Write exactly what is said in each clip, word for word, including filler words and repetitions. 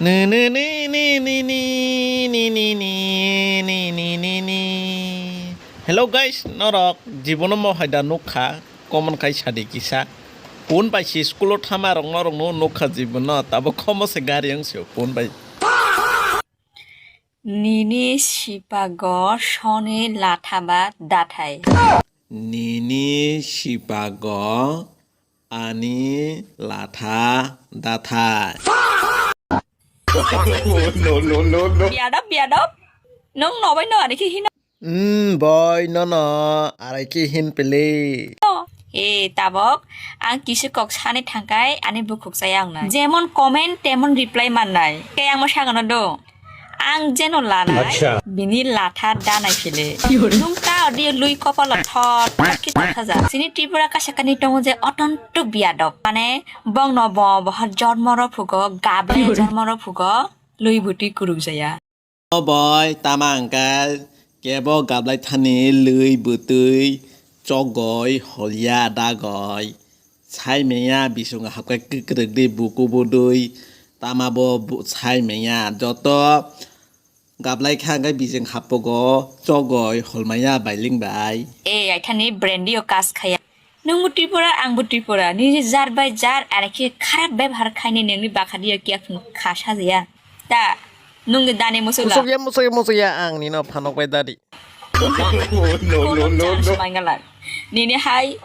Ni, ni, ni, ni, ni, ni, ni, ni, ni, ni, ni, ni, ni, ni, ni. Hello guys, norok jibono mohai da nukha, comment khai sadi kisa. Phone bai si school o thama rok norok no nukha jibono, tabo khomo se gari ang sio phone bai. Nini sipago soni lathaba dathai. Nini sipago ani latha dathai. No, no, no, no. Biadab, biadab. Nwng nobai no ani khe hino. Hmm, boy, nono arai khe hin pili. E, tabok, ang kisi kok sani thangkai, ani bukhuk chaya wngnai. Jemon comment, temon reply mannai. Khe ang mo sagano do. Ang jeno lanai, Acha. Bini latha danai phile. Nwng ta odi lui kopalo thot, thot ki thot haja. Sini Tripura kasakani tongo je otontok biadok. Mane, bongno bo, bohar jormo ro phugo, gabe jormo ro phugo, lui bwtwi kuruk jaya. O boy, tama hwnkhe kebo gablai thani lwi bwtwi chogoi holya dagoi. Sai manya bising hapkhe kwkrwk di buku budwi tama bo bu-, sai manya joto gablai kha hwnkhe bising hapgo chogoi holmaya bailing bai. E, aithani brandy o kas khaya. Nwngbo Tripura, angbo Tripura. Nini jar bai jar, arekhe kharap bebhar khaini nini bakhadio kiya phunu kha sajaya. Ta, nwngni dani musula. Musukya, musukya, musukya, ang nino phanok bai dadi. Kono chance mangalak. Nini hai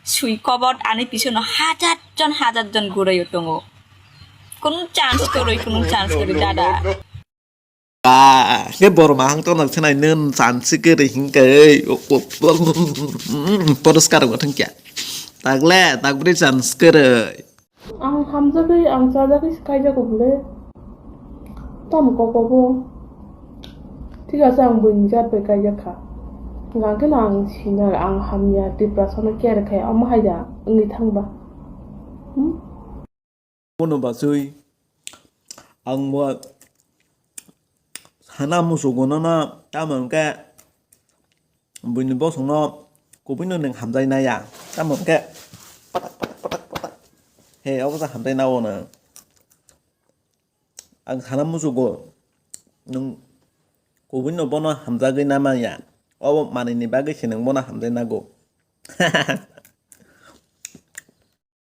sui kobot ani pisono hajar jon, hajar jon guraio tongo. Kono chance koroi, kono chance koroi, dada. Ba, ke borma hang to nang senai nun chansi kere hingke, o, o, o, poriskar go thangkya. Tagle, takbri chansi kere. Ang hamjagwi, ang chajagwi se kaijago bwle. Tamo koko bo. Thik ase, ang buini jat bai kaijak kha. Hwnkhe no ang sinar, ang hamya, Tiprasano care khai, omo hai da wngwi thangba. Hmm? Bono bachwi ang bo sana musugo nono, tamo hwnkhe buini bosongno kubui no nwng hamjai naya, tamo hwnkhe patak, patak, patak, patak. He, obo se hamjai nao nwng. Ang sana musugo nwng kubui no bono hamjagwi namaya. Obo manwini bagwi se nwng bono hamjai nago.